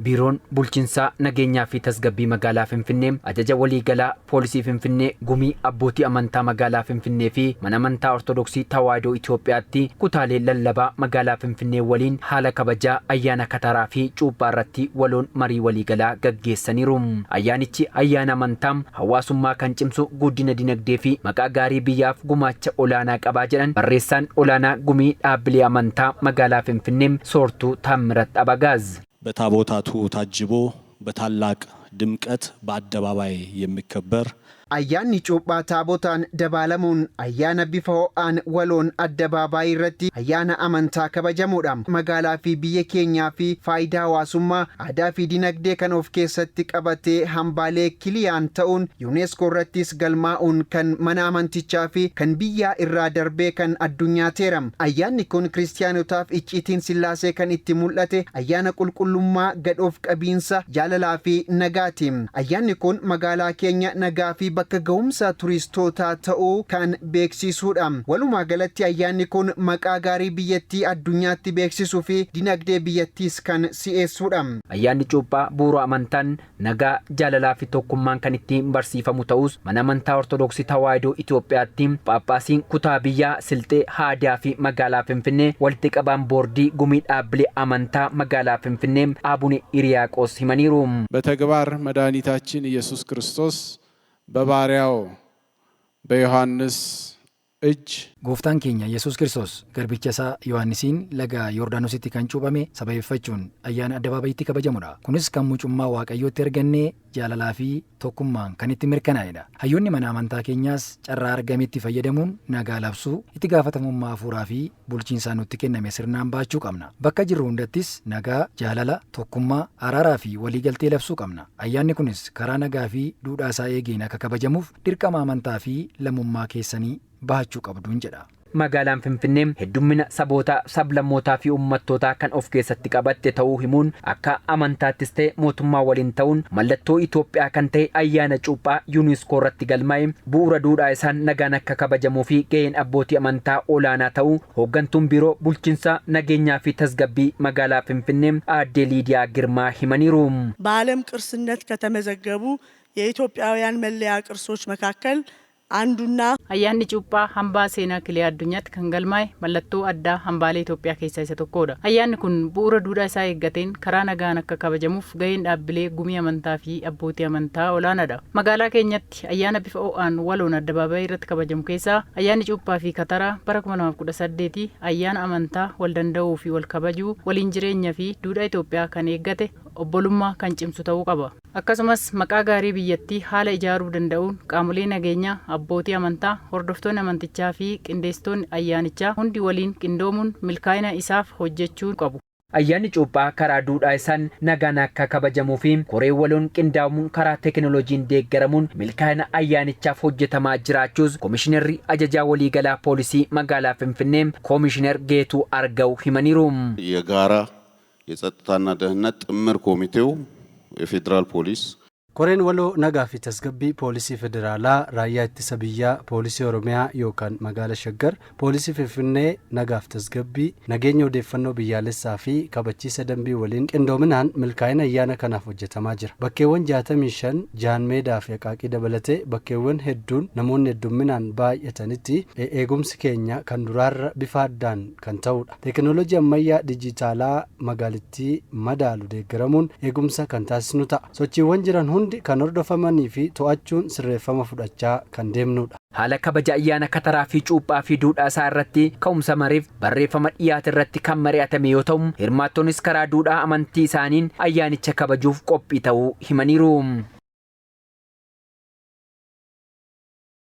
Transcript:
Biiroon Bulchiinsaa Nageenyaa fi Tasgabbii Magaalaa Finfinnee ajaja waliigalaa Poolisii Finfinnee, Gumii Abbootii Amantaa Magaalaa Finfinnee fi Mana Amantaa Ortodoksii Tawaahidoo Itoophiyaatti kutaalee lallabaa magaalaa Finfinnee waliin haala kabajaa ayyaana Kataraa fi Cuuphaa irratti waloon marii waliigalaa gaggeessaniiru. Ayyaanichi ayyaana amantaa, hawaasummaa kan cimsu, guddina dinagdee fi maqaa gaarii biyyaaf gumaacha olaanaa qabaa jedhan Barreessaan Olaanaa Gumii Dhaabbilee Amantaa Magaalaa Finfinnee Soortuu Taammirat Abagaaz. በታቦታቱ ታጅቦ በታላቅ ድምቀት በአደባባይ የሚከበር Ayyaanni Cuuphaa taabotaan dabaalamuun ayyaana bifa ho'aan waloon addabaabaayii irratti ayyaana amantaa kabajamuudha. Magaalaa fi biyya keenyaa fi faayidaa hawaasummaa, aadaa fi dinagdee kan of keessatti qabatee hambaalee kiliyaan ta'uun UNESCO irrattis galmaa'uun kan mana amantichaa fi kan biyyaa irraa darbee kan addunyaa teera. Ayyaanni kun kiristaanotaaf icciitiin Sillaasee kan itti mul'ate ayyaana qulqullummaa, gadhoof qabiinsa, jaalalaa fi nagaati. Ayyaanni kun magaalaa keenya nagaa fi bakka ga'umsa turistootaa ta'uu kan beeksisuudha. Walumaa galatti ayyaanni kun maqaa gaarii biyyattii addunyaatti beeksisuu fi dinagdee biyyattiis kan si'eessuudha. Ayyaanni Cuuphaa bu'uura amantaan nagaa, jaalalaa fi tokkummaan kan ittiin barsiifamu ta'us Mana Amantaa Ortodoksii Tawaahidoo Itoophiyaatti Phaaphaasiin kutaa biyyaa Silxee Haadiyaa fi magaalaa Finfinnee walitti qabaan boordii gumii dhaabbilee amantaa magaalaa Finfinnee Abune Hiriyaaqoos himaniiru. በተግባር መድኃኒታችን ኢየሱስ ክርስቶስ በባሪያው በዮሐንስ እጅ Gooftaan keenya Yesuus Kiristoos garbicha isaa Yohaannisiin laga Yordaanositti kan cuuphame sababeeffachuun ayyaana addabaabayitti kabajamudha. Kunis kan mucummaa Waaqayyootti argannee jaalalaa fi tokkummaan kan itti mirkanaa'edha. Hayyoonni mana amantaa keenyaas carraa argametti fayyadamuun nagaa labsuu, itti gaafatamummaa hafuuraa fi bulchiinsaa nutti kenname sirnaan baachuu qabna. Bakka jirru hundattis nagaa, jaalala, tokkummaa, araaraa fi waliigaltee labsuu qabna. Ayyaanni kunis karaa nagaa fi duudhaa isaa eegeen akka kabajamuuf dirqama amantaa fi lammummaa keessanii bahachuu qabduun jedha. Magaalaan Finfinnee heddummina sabootaa, sablammootaa fi uummattootaa kan of keessatti qabatte ta'uu himuun, akka amantaattis ta'e mootummaa waliin ta'uun mallattoo Itoophiyaa kan ta'e ayyaana Cuuphaa UNESCO irratti galmaa'e bu'uura duudhaa isaan nagaan akka kabajamuu fi gaheen abbootii amantaa olaanaa ta'uu hooggantuun biiroo bulchiinsa nageenyaa fi tasgabbii magaalaa Finfinnee aadde Liidiyaa Girmaa himaniiru. በዓለም ቅርስነት ከተመዘገቡ የኢትዮጵያውያን መለያ ቅርሶች መካከል አንዱና Ayyaanni Cuuphaa hambaa seenaa kilee addunyaatti kan galmaa'e mallattoo addaa hambaalee Itoophiyaa keessaa isa tokkodha. Ayyaanni kun bu'uura duudhaa isaa eeggateen karaa nagaan akka kabajamuuf gaheen dhaabbilee gumii amantaa fi abbootii amantaa olaanaadha. Magaalaa keenyatti ayyaana bifa ho'aan waloon addabaabayii irratti kabajamu keessaa ayyaanni Cuuphaa fi Kataraa bara 2018 ayyaana amantaa wal danda'uu fi wal kabajuu, waliin jireenya fi duudhaa Itoophiyaa kan eeggate, obbolummaa kan cimsu ta'uu qaba. Akkasumas maqaa gaarii biyyattii haala ijaaruu danda'uun qaamolee nageenyaa, abbootii amantaa, hordoftoonni amantichaa fi qindeessitoonni ayyaanichaa hundi waliin qindoomuun milkaa'ina isaaf hojjechuu qabu. Ayyaanni Cuuphaa karaa duudhaa isaan nagaan akka kabajamuu fi koree waloon qindaa'amuun karaa teekinooloojiin deeggaramuun milkaa'ina ayyaanichaaf hojjetamaa jiraachuus Komishinarri ajajaa waliigalaa poolisii magaalaa Finfinnee Komishinar Geetuu Argaw himaniiru. የጋራ የጸጥታና ደህንነት ጥምር ኮሚቴው የፌዴራል ፖሊስ Koreen waloo nagaa fi tasgabbii poolisii federaalaa, raayyaa ittisa biyyaa, poolisii Oromiyaa yookaan magaala Shaggar, poolisii Finfinnee nagaaf tasgabbii, nageenya odeeffannoo biyyaalessaa fi kabachiisa dambii waliin qindoominaan milkaa'ina ayyaana kanaaf hojjetamaa jira. Bakkeewwan 65 Jaan Meedaa fi Aqaaqii dabalatee bakkeewwan hedduun namoonni heddumminaan baay'atanitti eegumsi keenya kan duraarra bifa addaan kan ta'udha. Teekinooloojii ammayyaa dijitaalaa magaalittii madaalu deeggaramuun eegumsa kan taasisnu ta'a. Sochiiwwan jiran hundi kan hordofamanii fi to'achuun sirreeffama fudhachaa kan deemnudha. Haala kabaja ayyaana Kataraa fi Cuuphaa fi duudhaa isaa irratti ka'umsa mariif barreeffama dhiyaate irratti kan mari'atame yoo ta'u, hirmaattonnis karaa duudhaa amantii isaaniin ayyaanicha kabajuuf qophii ta'uu himaniiru.